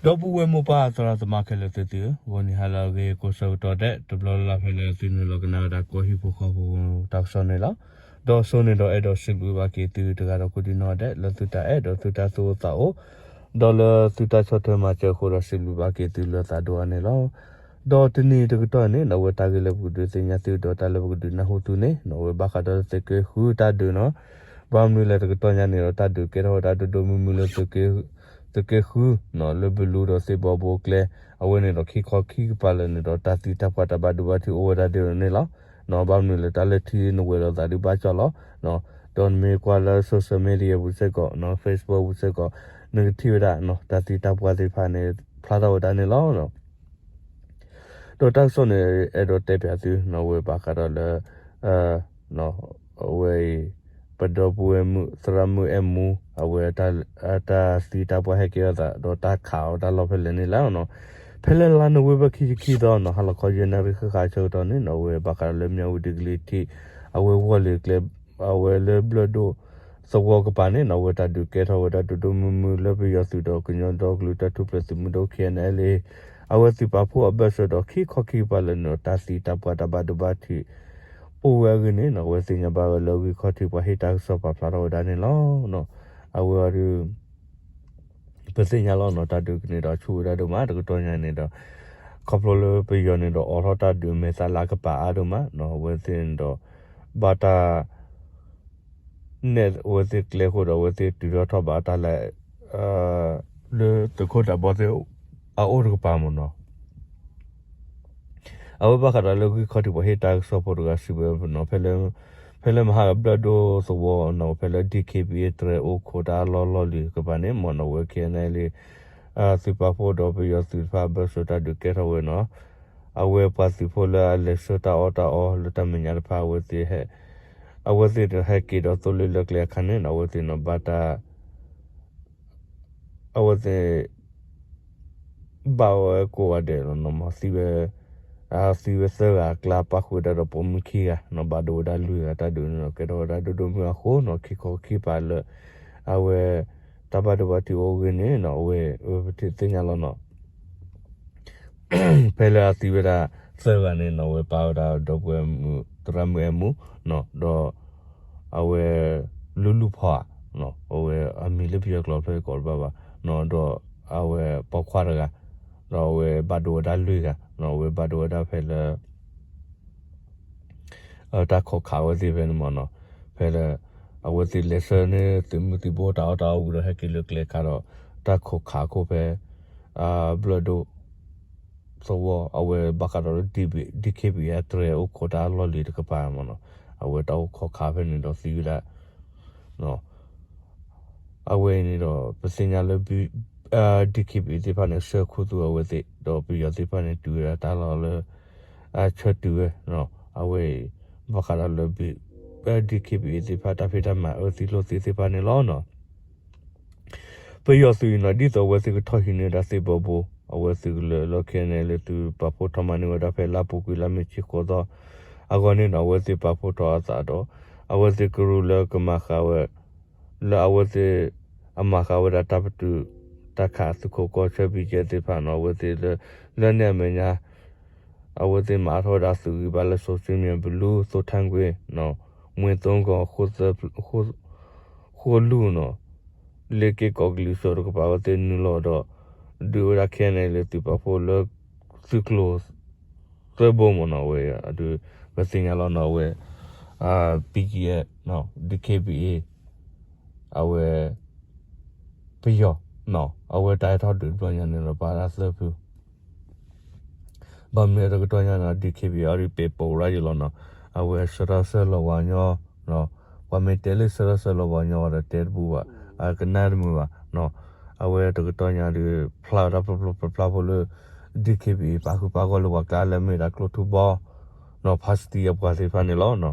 ဒီပုၢ်ဝဲၢ်မိၢ်ပၢ်သရၣ်သမါခဲလၢာ်သ့ၣ်သုဧၢ, ဂီၤနံၤဟါလၢအဂ့ၤ ကိးဆၢကတီၢ်ဒဲး တဘျီလၢ်လၢ်ဖဲလၢသုနုာ်လီၤကနၣ်ဝဲဒၣ်ကီၢ်ဟံၣ်ဖိဃီဖိတၢ်ကစီၣ်န့ၣ်လီၤ. ဒီးစိန့ၣ်ဒီးအဲၣ်ဒိးစံးဘျုးဘၣ်က့ၤသုတဂၤဒီးကိးဒံနီၢ်ဒဲး လၢသုတၢ်အဲၣ်ဒီးသုတၢ်သူၣ်အိၣ်သးအိၣ် ဒီးလၢသုတၢ်ဆီၣ်ထွဲမၤစၢၤအဃိဒီးစံးဘျုးဘၣ်က့ၤသုလၢသးဒိၣ်အါန့ၣ်လီၤ. ဒီးတနံၤတကတီၢ်န့ၣ် အဝဲတၢ်ဂ့ၢ်လၢပကဒုးသ့ၣ်ညါသုဒီးတၢ်လၢပကဒုးနၢ်ဟူသုန့ၣ် အဝဲဘၣ်ဃးဒီးသုးက့ဃုတၢ်ဒုးနီၤ. ဘၣ်မနုၤလဲၣ်တကတီၢ်ညါန့ၣ်ဒီး တၢ်ဒုးကဲထီၣ်ဝဲဒၣ်ဒိၣ်ဒိၣ်မုၢ်မုၢ်လၢ သုးက့ဃု လၢဘလူဒီးသ့ၣ်ဘီဘိအကျဲ, အဝဲန့ၣ်ဒီးခံခီခံကပၤလၢာ်န့ၣ်ဒီး တၢ်သံတၢ်ပှၢ်တၢ်ဘၣ်ဒိဘၣ်ထံးအိၣ်ဝဲဒၣ်ဒ်န့ၣ်လီၤ. ဘၣ်မနုၤလဲၣ် တၢ်လၢထံနဝဲၤဒီးသးဒုးဘၣ်ကၠီလီၤ. ဒီးနမ့ၢ်ကွၢ်လၢ social media ပူၤစ့ၢ်ကီး Facebook ပူၤစ့ၢ်ကီး နကထံၣ်ဝဲဒၣ် တၢ်သံတၢ်ပှၢ်သ့ၣ်တဖၣ်န့ၣ် ဖျါထီၣ်ဝဲဒၣ်န့ၣ်လီၤ. ဒီးတၢ်ကစီၣ်န့ၣ် အဲၣ်ဒိးတဲပၠးသု အဝဲဘၣ်ဃးဒီးလၢ အဝဲအံၤ ပဒီပုၢ်ဝဲၢ်မုၣ် သရၣ်မုၣ်အဲၣ်မူ အဝဲ တၢ်သံတၢ်ပှၢ်ဟဲကဲထီၣ်သး ဒီးတၢ်ခးအီၤတၢ်လီၢ်ဖဲလဲၣ်န့ၣ်လီၤ. ဖဲလၢလါနိၣ်ဝ့ဘၢၣ်ခံဆံခံသီနီၤ ဟါလီၤခီယဲၢ်နၣ်ရံၣ်ဃၣ်ဃၣ်အဆၢကတီၢ်န့ၣ် အဝဲဘၣ်ဃးဒီးလၢမၠၣ်ဝတံၤကလံၤထံး အဝဲဝီၢ်လ့ၤကျဲ အဝဲလၢဘျၢၣ်ဒိၣ်သဝီကပၤန့ၣ်နီၤ အဝဲတၢ်ဒုးကဲထီၣ်ဝဲဒၣ်ဒိၣ်ဒိၣ်မုၢ်မုၢ်လၢပယီၤသုးဒီးကညီဒီကလုာ်တၢ်ထူၣ်ဖျဲးသုးမုၢ်ဒိၣ် K N L A အဝဲသုးပာ်ဖှိၣ်အဘၢၣ်စၢၤဒီးခံခီခံကပၤလၢာ်န့ၣ်ဒီး တၢ်သံတၢ်ပှၢ်တၢ်ဘၣ်ဒိဘၣ်ထံး အိၣ်ဝဲအဂ့ၢ်န့ၣ်နီၤ အဝဲသ့ၣ်ညါဘၣ်ဝဲလၢဂံၢ်ခီၣ်ထံးပှၤဟ့ၣ်တၢ်ကစီၣ်ပာ်ဖျါထီၣ်ဝဲဒၣ်န့ၣ်လီၤ. အဝဲအံၤဒုး ပသ့ၣ်ညါလီၤနီၤ တၢ်ဒုးကန့ၣ်ဒီးဆူၣ်ဝဲဒၣ်ဒိၣ်မး တကတီၢ်ညါန့ၣ်ဒီး ခီဖျိလၢပယီၤန့ၣ်ဒီးအိးထီၣ်တၢ်ဒုးမဲာ်သၣ်လၢအကပၤအါဒိၣ်မးနီၤ အဝဲသ့ၣ်န့ၣ်ဒီး ဘၣ်တၢ် နဲၣ်အဝဲသ့ၣ်ကျဲအဃိဒီး အဝဲသ့ၣ်တုၤထီၣ်ထီၣ်ဘၣ်တၢ်လၢ လၢသုးခိၣ်ဒးဘီသ့ၣ်အအိၣ်တကပၤမ့ၢ်နီၤ အဝဲဘၣ်ဃးဒီးလၢဂံၢ်ခီၣ်ထံးပှၤဟ့ၣ်တၢ်ကစီၣ်ဖိတဂၤစံးဝဲနီၤ ဖဲလၢ ဖဲလၢမဟါဘျၢၣ်ဒိၣ်သဝီနီၤ ဖဲလၢ D K B A တြဲၤအိၣ်ခိးတၢ်လီၢ်လီၢ်လံၤတကပၤန့ၣ် မ့ၢ်နီၤ အဝဲ K N L A သုးပာ်ဖှိၣ်ဒီးပယီၤသုးတဖၣ်အဘၢၣ်စၢၤတၢ်ဒုးကဲထီၣ်ဝဲနီၤ အဝဲပှၤသုးဖိလၢအလဲၤဆှၢတၢ်အီၣ်တၢ်အီလၢတၢ်မဲာ်ညါတဖၣ် အဝဲသ့ၣ် အဝဲသ့ၣ်ဟဲက့ၤဒီးသိလ့ၣ်လၢကျဲအခါန့ၣ်နီၤ အဝဲသ့ၣ်နီၤ ဘၣ်တၢ် အဝဲသ့ၣ် ဘၣ်ဝဲကိးဂၤဒဲးလီၤနီၤ မ့ၢ်သံဝဲ သံဝဲသၢဂၤအကျါ ပၣ်ဃုာ်ဝဲဒၣ်ဒီးပိာ်မုၣ်ခံဂၤနီၤ ဘၣ်ဒိဝဲဒၣ်လွံၢ်ဂၤ တၢ်ဒုးန့ၣ်ဒီး ကဲထီၣ်ဝဲဒၣ်ဒိၣ်ဒိၣ်မုၢ်အဃိနီၤ ခံခီခံကပၤလၢာ် အဝဲ တၢ်ဘၣ်ဒိဘၣ်ထံးအိၣ်အဂ့ၢ်န့ၣ်နီၤ အဝဲ ပထံၣ်သ့ၣ်ညါလီၤနီၤ ဖဲလၢအသံဝဲဒၣ်သၢဂၤန့ၣ်နီၤ အဝဲပာ်ဝဲဒၣ်ဒီပုၢ်ဝဲၢ်မုၣ် သရၣ်မုၣ်အဲၣ်မူနီၤ ဒီး အဝဲ လူလူဖော်ဧါ, အဝဲအမံၤလၢပယီၤကျိာ်ဖျါကိးတဘၣ်ဘၣ်, ဒီးအဝဲပိာ်ခွါတဂၤ, ဒီးအဝဲဘၣ်ဒိဝဲဒၣ်လွံၢ်ဂၤ, အဝဲဘၣ်ဒိဝဲဒၣ်ဖဲလၢ တၢ်ခိးခးအဝဲသ့ၣ်ဖဲန့ၣ်မ့ၢ်နီၤ, ဖဲလၢ အဝဲသ့ၣ်လဲၤဆှၢန့ၢ်သုးမုၢ်သံၣ်ဘိတၢ်အီၣ်တၢ်အီဝံၤဒီးဟဲက့ၤလၢကျဲခါဒီး တၢ်ခိးခးအခိၣ်ဖဲ ဘျၢၣ်ဒိၣ် သဝီ အဝဲဘၣ်ဃးဒီးလၢ D K B A တြဲၤအိၣ်ခိးတၢ်လီၢ်လံၤတကပၤမ့ၢ်နီၤ, အဝဲတၢ်အိၣ်ခိးခးဖဲန့ၣ်ဒီးသံဝဲဒၣ် အဝဲအံၤန့ၣ်ဒီး ပသ့ၣ်ညါလၢ D K B A သ့ၣ်တဖၣ်န့ၣ် ဆှၢခူသူၣ်အဝဲသ့ၣ် ဒီးပယီၤသ့ၣ်တဖၣ်န့ၣ် တုၤဝဲဒၣ်တၢ်လီၢ်လၢ ဆၢတုၤဝဲ, အဝဲအံၤ ဘၣ်ဃးဒီးလၢ D K B A သ့ၣ်တဖၣ်တၢ်ဖံးတၢ်မၤအၢသံလိာ်သံသ့ၣ်တဖၣ်န့ၣ်လီၤ. ပယီၤသုးအံၤနီၤ ဒ်သိးအဝဲသ့ၣ်ကထီၣ်ဟံးန့ၢ်ဒၣ်သ့ၣ်ဘီဘိ အဝဲသုးကလၢၤလၢ K N L A သုးပာ်ဖှိၣ်ထီၣ်မၤန့ၢ်ဝဲဒၣ်ဖဲလါပူၤကွံာ်လါမ့ၤခံဃိးသီ အဂီၢ်န့ၣ်နီၤ အဝဲသ့ၣ်ပာ်ဖှိၣ်ထီၣ်အသးဒီး အဝဲသ့ၣ်ကရူၢ်လၢကမၤဃာ်ဝဲ လၢအဝဲသ့ၣ် အမၤဃာ်ဝဲဒၣ်တၢ်ပတုာ် တၢ်ခးသုးခိးကီၢ်ဆၢ ဘံၣ်ကဲသ့ၣ်တဖၣ်နီၤ အဝဲသ့ၣ်လၢ လၢန့ၣ်အမဲာ်ညါ အဝဲသ့ၣ်မၤအါထီၣ်ဝဲဒၣ်သုးဂံၢ်ဘါလၢ စိၤစ့မံၤ ဘလူး သိၣ်ထၣ်ကွ့ၣ် မွ့ၢ်သိကီၢ် ဃိလူၢ်နီၤ လ့ၣ်က့ၢ်ကီၢ်ကလံၤစိးတကပၤ အဝဲသ့ၣ်နုာ်လီၤဒီး ဒုးဝဲဒၣ် K N L A သုးပာ်ဖှိၣ်လၢ သုးကျိၤ သၢဘိမ့ၢ်နီၤ အဝဲ ဒုး ပသ့ၣ်ညါလီၤနီၤ အဝဲ B G F D K B A အဝဲ ပယီၤ အဝဲတၢ်ဟဲထီၣ်ဒုးတဘျီညါန့ၣ်ဒီး ပာ်ဒၣ်သၢဖု ဘၣ်မနုၤတကတီၢ်ညါန့ၣ် D K B A အီၤဒုးပဲာ်ပိာ်ရၣ်ယံၤလီၤနီၤ အဝဲဆှၢထီၣ်ဆှၢလီၤပှၤကညီ ပှၤမ့ၢ်တဲလၢဆှၢထီၣ်ဆှၢလီၤပှၤကညီဒီးတဲတပူၤဘၣ် အကနၣ်တမုာ်ဘၣ် အဝဲတကတီၢ်ညါဒုး ဖျါဝဲဒၣ်ပျီပျီပျီပျီဖိလၢ D K B A ပာ်ဃုာ်ပာ်ဂီၢ်လၢပှၤကျါလၢအမ့ၢ်ဒၣ်ကျိၣ်ထူဘီ ဖါစတံအပှၤသ့ၣ်တဖၣ်န့ၣ်လီၤ.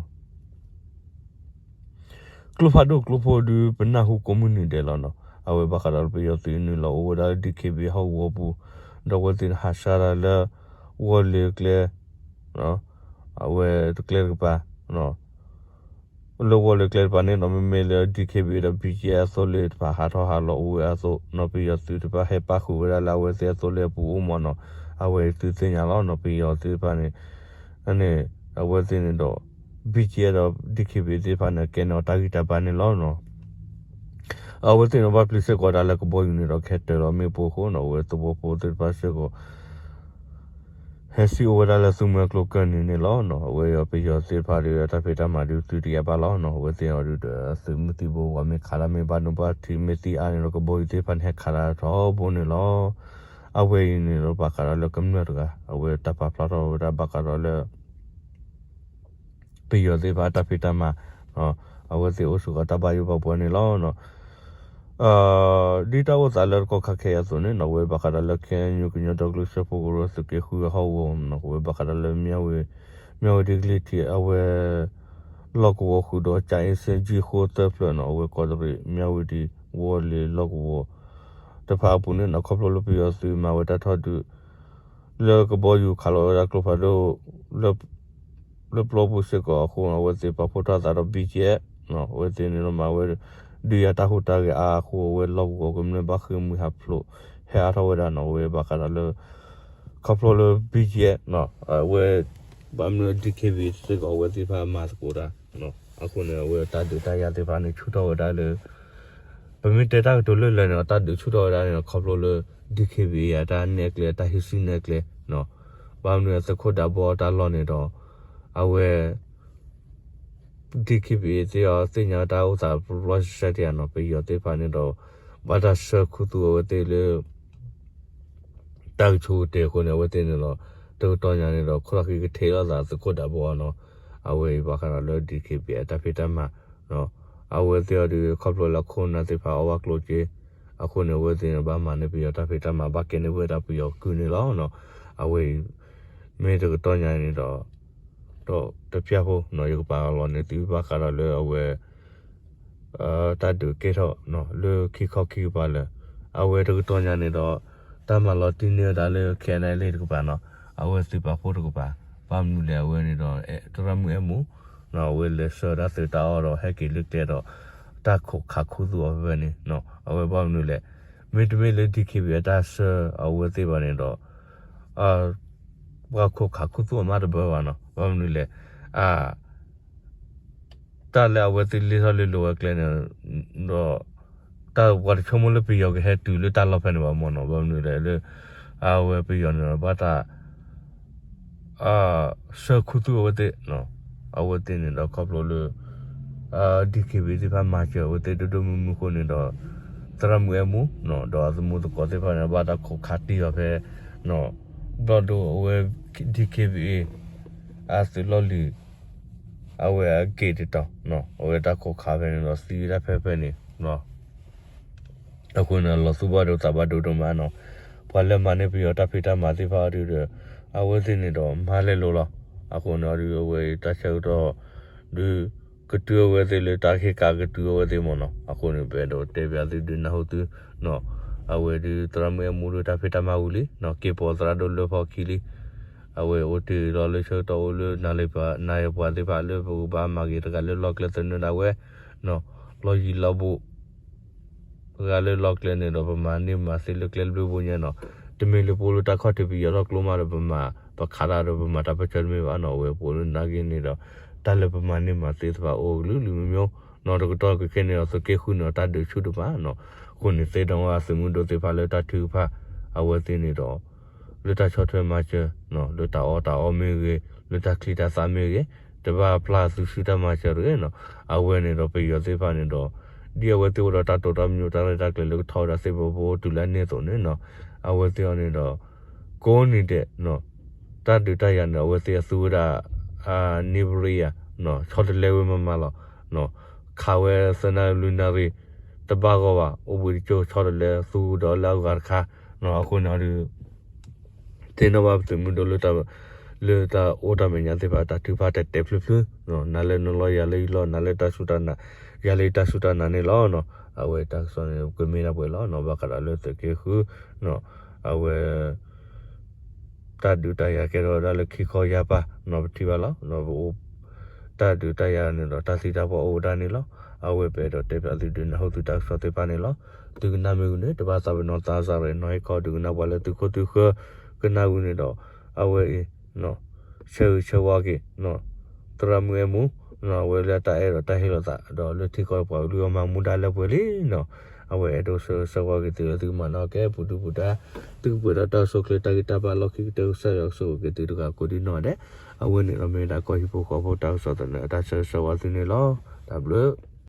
ကျိဖးဒိၣ်ကျိဖိဒုး ပနၢ်ဟူကိးမုၢ်နံၤဒဲးလီၤနီၤ အဝဲဘၣ်ဃးဒီးပယီၤသုးနုာ်လီၤအိၣ်ဝဲဒၣ်လၢ D K B A ဟီၣ်ကဝီၤပူၤ ဒီးအဝဲသ့ၣ်ဟးဆှဲးဒၣ်လၢ ဝီၢ်လ့ၤကျဲ အဝဲတကျဲတကပၤ လၢဝီၢ်လၢကျဲတဖၣ်န့ၣ်နီၤ မ့မ့ၢ်လၢ DKBA ဒီး BGF အသိလ့ၣ်တဖၣ်ဟးထီၣ်ဟးလီၤအိၣ်ဝဲအသိးနီၤ ပယီၤသုးတဖၣ်ဟဲပၣ်ဃုာ်ဝဲဒၣ်လၢအဝဲသ့ၣ်အသိလ့ၣ်အပူၤအိၣ်မးနီၤ အဝဲသုသ့ၣ်ညါလီၤနီၤ ပယီၤသုးတဖၣ်န့ၣ် န့ၣ် အဝဲသ့ၣ်န့ၣ်ဒီး BGF ဒီး DKBA သ့ၣ်တဖၣ်န့ၣ် ကဲန့ၣ်အီၤတၢ်ဂံၢ်တၢ်ဘါန့ၣ်လီၤနီၤ အဝဲသ့ၣ်န့ၣ်ဘၣ်ပျံၤစ့ၢ်ကီးဒၣ်လၢကဘီယူၤန့ၣ်ဒီး ကဟဲတၢၤလီၤမ့ၣ်ပိၢ်အဃိနီၤ အဝဲသဝီဖိသ့ၣ်တဖၣ်စ့ၢ်ကီး ဟဲစံၣ်အိၣ်ဝဲဒၣ်လၢသူမွဲကျိကၢၢ်နံၤန့ၣ်လီၤနီၤ အဝဲအံၤပယီၤသ့ၣ်တဖၣ်ဒီး တၢ်ဖံးတၢ်မၤဒုးသုတယါဘၣ်လီၤနီၤ အဝဲသ့ၣ်အံၤဒုးဒီး သုးမုၢ်သံၣ်ဘိဝဲမ့ၢ်ခးတၢ်မ့ၢ်ဘၣ်ဒိဘၣ်ထံးမ့ၢ်သံအါန့ၣ်ဒီး ကဘီယူၤသ့ၣ်တဖၣ်န့ၣ် ဟဲခးတၢ်ထီဘိန့ၣ်လီၤ အဝဲအံၤန့ၣ်ဒီးဘၣ်ဃးဒီးလၢကမျၢၢ်တဂၤ အဝဲတၢ်ပာ်ဖျါထီၣ်ဝဲဒၣ်ဘၣ်ဃးဒီးလၢ ပယီၤသ့ၣ်တဖၣ်တၢ်ဖံးတၢ်မၤ အဝဲသ့ၣ်အိၣ်စ့ၢ်ကီးတၢ်ဘၣ်ယိၣ်ဘၣ်ဘှီန့ၣ်လီၤ. ဒ်တၢ်အိၣ်သးလၢတကီၢ်ခါခဲအံၤအသိးန့ၣ်နီၤ အဝဲဘၣ်ဃးဒီးလၢ ခ့ၣ်အဲၣ်ယူၣ် ကညီဒီကလုာ်စၢဖှိၣ်ကရၢသုးက့ဃုအဟီၣ်ကဝီၤနီၤ အဝဲဘၣ်ဃးဒီးလၢ မၠၣ်ဝတံၤကလံၤထံး အဝဲ လီၢ်ကဝီၤဃုာ်ဒီး ကၠၤအ့စ့ကၠံဃိသၢဖျၢၣ်နီၤ အဝဲကီးတရံး မၠၣ်ဝတံၤ ဝီၤလ့ၤလီၢ်ကဝီၤ တဖၣ်အပူၤန့ၣ်နီၤ ခီဖျိလၢပယီၤသုးမၤဝဲတၢ်ထီၣ်ဒုး လၢကဘီယူၤခးလီၤဝဲဒၣ်ကျိဖးဒိၣ် လၢပျီပူၤစ့ၢ်ကီးအဃိ အဝဲသ့ၣ်ပာ်ဖှိၣ်ထီၣ်သးဒီး ဘံၣ်ကၠဲး အဝဲသ့ၣ်န့ၣ်ဒီးမၤဝဲ ဒုးယၤတၢ်ဟူးတၢ်ဂဲၤအါအဃိ အဝဲလီၢ်ကဝီၤကမျၢၢ်ဘၣ်ဃ့ၢ်မှံဟးဖျိး ဟဲအါထီၣ်ဝဲဒၣ်နီၤ အဝဲဘၣ်ဃးဒီးလၢ ခီဖျိလၢ ဘံၣ်ကၠဲး အဝဲ ဘၣ်မနုၤ DKBA စ့ၢ်ကီးအဝဲသ့ၣ်တဖၣ်မၤသကိးတၢ် အဃိန့ၣ် အဝဲတၢ်ဒုးတၢ်ယၤသ့ၣ်တဖၣ်န့ၣ် ဆူၣ်ထီၣ်ဝဲဒၣ်လၢ ပမ့ၢ်တဲတၢ်ကတိၤလၢလၢာ်န့ၣ် တၢ်ဒုးဆူၣ်ထီၣ်ဝဲဒၣ်န့ၣ် ခီဖျိလၢ DKBA အတၢ်နဲၣ်ကျဲ တၢ်ဟံးစုနဲၣ်ကျဲ ဘၣ်မနုၤသုးခိၣ်ဒးဘီအတၢ်လီၢ်န့ၣ်ဒီး အဝဲ DKBA သ့ၣ်အီၤသ့ၣ်ညါတၢ်အိၣ်သးပျီစဲတယၤနီၤ ပယီၤသ့ၣ်တဖၣ်န့ၣ်ဒီး ဘၣ်တၢ်ဆှၢခူသူၣ်အဝဲသ့ၣ်လၢ တၢ်ကဆိကတၢၢ်အဃိန့ၣ် အဝဲသ့ၣ်န့ၣ်ဒီး တကတီၢ်ညါန့ၣ်ဒီး ခိၣ်လီၢ်ခံကထံးလိာ်သးသုးခိၣ်ဒးဘီနီၤ အဝဲအံၤဘၣ်ဃးဒီးလၢ DKBA အတၢ်ဖံးတၢ်မၤ အဝဲသ့ၣ်အီၤဒုး ခီဖျိလၢခိၣ်နၢ်သ့ၣ်တဖၣ်အီၣ်ဘၣ်ကျိၣ်စ့ အဃိန့ၣ် အဝဲသ့ၣ်န့ၣ် ဘၣ်မၤန့ၢ်ပယီၤတၢ်ဖံးတၢ်မၤ ဘၣ်ကဲန့ၢ်ဝဲဒၣ်ပယီၤကုၢ်န့ၣ်လီၤ. အဝဲအံၤ မ့ၢ်တကတီၢ်ညါန့ၣ်ဒီး ဒီးတပျၢ်ဖိနီၤ ယကပာ်လီၤန့ၢ်သုဘၣ်ဃးဒီးလၢအဝဲ တၢ်ဒုးကဲထီၣ်လၢခံခီခံကပၤလၢာ် အဝဲတကတီၢ်ညါန့ၣ်ဒီး တၢ်မၤလီၤတံၢ်န့ၢ်ဝဲဒၣ်လၢ ခဲအံၤလ့ၣ်တကပၤနီၤ အဝဲသုးပာ်ဖှိၣ်တကပၤ ဘၣ်မနုၤလဲၣ်အဝဲန့ၣ်ဒီး သရၣ်မုၣ်အဲၣ်မူ အဝဲလဲၤဆှၢတၢ်သုးတၢ်အီၣ်ဒီးဟဲက့ၤလၢကျဲဒီး တၢ်ခိးခးခူသူၣ်အီၤဖဲဖဲန့ၣ် အဝဲဘၣ်မနုၤလဲၣ် မ့တမ့ၢ်လၢ DKBA အတၢ်ဆှၢအဝဲသ့ၣ်ဘၣ်န့ၣ်ဒီး ပှၤခိးခးခူသူၣ်အီၤမးတဘၣ်ဘၣ်နီၤ ဘၣ်မနုၤလဲၣ် အ တၢ်လၢအဝဲသ့ၣ်လ့ထီၣ်လ့လိာ်ဝဲကျဲန့ၣ်ဒီး တၢ်ပှၤတဆိကမိၣ်လၢပယီၤကဟဲတုၤလၢတၢ်လီၢ်ဖဲန့ၣ်ဘၣ်မ့ၢ်နီၤ ဘၣ်မနုၤလဲၣ်လၢ အဝဲပယီၤန့ၣ်ဒီးဘၣ်တၢ် ဆှၢခူသူၣ်အဝဲသ့ၣ် အဝဲသ့ၣ်န့ၣ်ဒီးခီဖျိလၢ DKBA သ့ၣ်တဖၣ်မၤစၢၤအဝဲသ့ၣ်ဒိၣ်ဒိၣ်မုၢ်မုၢ်အဃိန့ၣ်ဒီး သရၣ်မုၣ်အဲၣ်မူ ဒီးအသမူသကိးသ့ၣ်တဖၣ်န့ၣ် ဘၣ်တၢ်ခိးခးတံၢ်အီၤဖဲ ဘျီၣ်ဒိအဝဲ DKBA အသုးလီၢ်လံၤ အဝဲအက့ၢ်တတီၤ အဝဲတၢ်ခိးခးဖဲန့ၣ်ဒီးသံဝဲဒၣ်ဖဲဖဲန့ၣ် အဃိန့ၣ် လီၤသူၣ်ဘၣ်ဒိသးဘၣ်ဒိဒိၣ်မးနီၤ ပှၤလၢမၤန့ၢ်ပယီၤတၢ်ဖံးတၢ်မၤသ့ၣ်တဖၣ်အီၤဒုးဒီး အဝဲသ့ၣ်န့ၣ်ဒီးမၤလဲၤလိာ်လီၤ အဃိန့ၣ်အီၤဒုး အဝဲတၢ်ဆၢကတီၢ် ဒုး ကတုၤအဝဲသ့ၣ်လၢတၢ်ဟ့ၣ်ကးကတုၤအဝဲသ့ၣ်မ့ၢ်နီၤ အဃိန့ၣ် ပအဲၣ်ဒိးတဲပၠးသုဒုးနၢ်ဟူသု အဝဲဒုးသရၣ်မုၣ်အဲၣ်မူဒုးတၢ်ဖံးတၢ်မၤဝံၤလံ က့ၤပိာ်သရၣ်ဒိၣ်လၢဖီခံလံ အဝဲအိၣ်တ့ၢ်လီၤလၢဆၢကတီၢ်အိၣ်လၢနၤလၢပှၤ နၤယပှၤသ့ၣ်တဖၣ်လၢပကဘၣ်မၤဂ့ၤတဂၤလၢလီၢ်ကျဲသနၢၣ်ဒၣ်ဝဲ လီၢ်ယံၤလီၢ်ဘူး ပှၤလၢလီၢ်ကျဲန့ၣ်ဒီး ပမၤန့ၢ်မၤသ့လၢကျဲဘျုးဘိညါနီၤ တမ့ၢ်လၢပအိၣ်လၢတၢ်ခီၣ်ထံးပယီၤထီၣ်ကျိမးဒီး ပမၤ ပခးတၢ်ဒီးပမၤတၢ်ပၢဆှၢတမ့ၢ်ဘၣ်နီၤ အဝဲပအိၣ်လၢနာ်က့န့ၣ်ဒီး တၢ်လၢပမၤန့ၢ်မၤသ့သ့ၣ်တဖၣ်အိၣ်ကလုာ်ကလုာ်မ့ၢ်မ့ၢ်နီၤ တကတီၢ်ခဲခဲန့ၣ်ဒီး သုးက့ဃုန့ၣ်ဒီး တၢ်ဒုးဆူၣ်ဒိၣ်မးနီၤ အဃိန့ၣ် သ့ၣ်နီၣ်ဝဲသုးမုၢ်ဒိၣ်သ့ၣ်တဖၣ်လၢတၢ်ထုကဖၣ် အဝဲသ့ၣ်န့ၣ်ဒီး လၢတၢ်ဆီၣ်ထွဲမၤစၢၤ လၢတၢ်အီၣ်တၢ်အီမ့ၢ်ဂ့ၤ လၢတၢ်ချံတၢ်သၣ်မ့ၢ်ဂ့ၤ တဘၣ်ပျၢ်သုစုတၢ်မၤစၢၤတဂ့ၤနီၤ အဝဲန့ၣ်ဒီးပယီၤသ့ၣ်တဖၣ်န့ၣ်ဒီး ဒ်အဝဲသ့ၣ်အိၣ်ဒီးတၢ်တိာ်တၢ်ပညိၣ်တၢ်ရဲၣ်တၢ်ကျဲၤလၢကထီၣ်ဝဲဒၣ်သ့ၣ်ဘိဘိတုၤလၢအန့ၣ်အသိးန့ၣ်နီၤ အဝဲသ့ၣ်အီၤန့ၣ်ဒီး ကိးနံၤဒဲး တၢ်ဒုးတၢ်ယၤန့ၣ် အဝဲသ့ၣ်အသူဝဲဒၣ် န့ၣ်ဘရံယၤ ဆီတလဲဝဲမးမးလီၤ ခးဝဲသၢနၣ်ရံၣ်လွံၢ်နၣ်ရံၣ် တဘၣ်ဂီၢ်ဘၣ် အိၣ်ဘှံးတကၠိၢ်ဆီတလဲသူဒီးလၢအဂၤတခါ အဃိန့ၣ်ဒီး သ့ၣ်နီၣ်ဘၣ်ပသုးမုၢ်ဒိၣ်လၢ လၢတၢ်အိၣ်တၢ်မဲာ်ညါသ့ၣ်တဖၣ် တၢ်ထုကဖၣ်တဲာ်တဲာ်ဖျုဖျု နၤလၢနလီၢ်ယၤလၢယလီၢ် နၤလၢတၢ်စူၢ်တၢ်နာ် ယၤလၢယတၢ်စူၢ်တၢ်နာ်န့ၣ်လီၤ. အဝဲတၢ်ကစီၣ်န့ၣ် ကမ့ၢ်ဒၣ်ပှဲၤလီၤ ဘၣ်ဃးဒီးလၢသုးက့ဃု အဝဲ တၢ်ဒုးတၢ်ယၤကဲထီၣ်ဝဲဒၣ်လၢခံခီယါပၢ် ပထံၣ်ဘၣ်လီၤ ပအိၣ် တၢ်ဒုးတၢ်ယၤန့ၣ်ဒီး တၢ်သံတၢ်ပှၢ်အိၣ်ဝဲဒၣ်န့ၣ်လီၤ. အဝဲပအဲၣ်ဒိးတဲဖျါသုဒုးနၢ်ဟူသုတၢ်ကစီၣ်သ့ၣ်တဖၣ်န့ၣ်လီၤ. သုကနၣ်မ့ၢ်ဂ့ၤန့ၣ် တဘၣ်သးပ့ၤနီၣ်သးစၢ်ရ့ၣ်နီၤ ဟ့ၣ်ခီဒုးကနၣ်ပှၤလၢသုခိၣ်သုဃၢၤ ကနၣ်ဂ့ၤန့ၣ်ဒီး အဝဲအံၤ ဆၢဂ့ၤဆၢဝါက့ၤ သရၣ်မုၣ်အဲၣ်မူ အဝဲလၢတၢ်အဲၣ်ဒီးတၢ်ဟ့ၣ်လီၤသး ဒီးလၢထံကီၢ်ပှၤကလုာ်အီၤမၤမူဒါလၢပှဲၤလံနီၤ. အဝဲအဲၣ်ဒိးဆၢဂ့ၤဆၢဝါက့ၤသုလၢသုကမၤနီၣ်ကဲပူၤဒုပူၤဒါ သုကပှဲၤဒီးတၢ်အိၣ်ဆူၣ်အိၣ်ချ့ တၢ်ဂံၢ်တၢ်ဘါလီၢ်ခံကတၢၢ် ကစၢ်ယွၤကဆိၣ်ဂ့ၤက့ၤသုတဂၤကိးဒံနီၢ်ဒဲး. အဝဲန့ၣ်ဒီးမ့ၢ်ဝဲဒၣ်ကီၢ်ဟံၣ်ဖိဃီဖိတၢ်ကစီၣ်သန့ အတၢ်ဆၢဂ့ၤဆၢဝါသုန့ၣ်လီၤ. တၢ်ဘျုး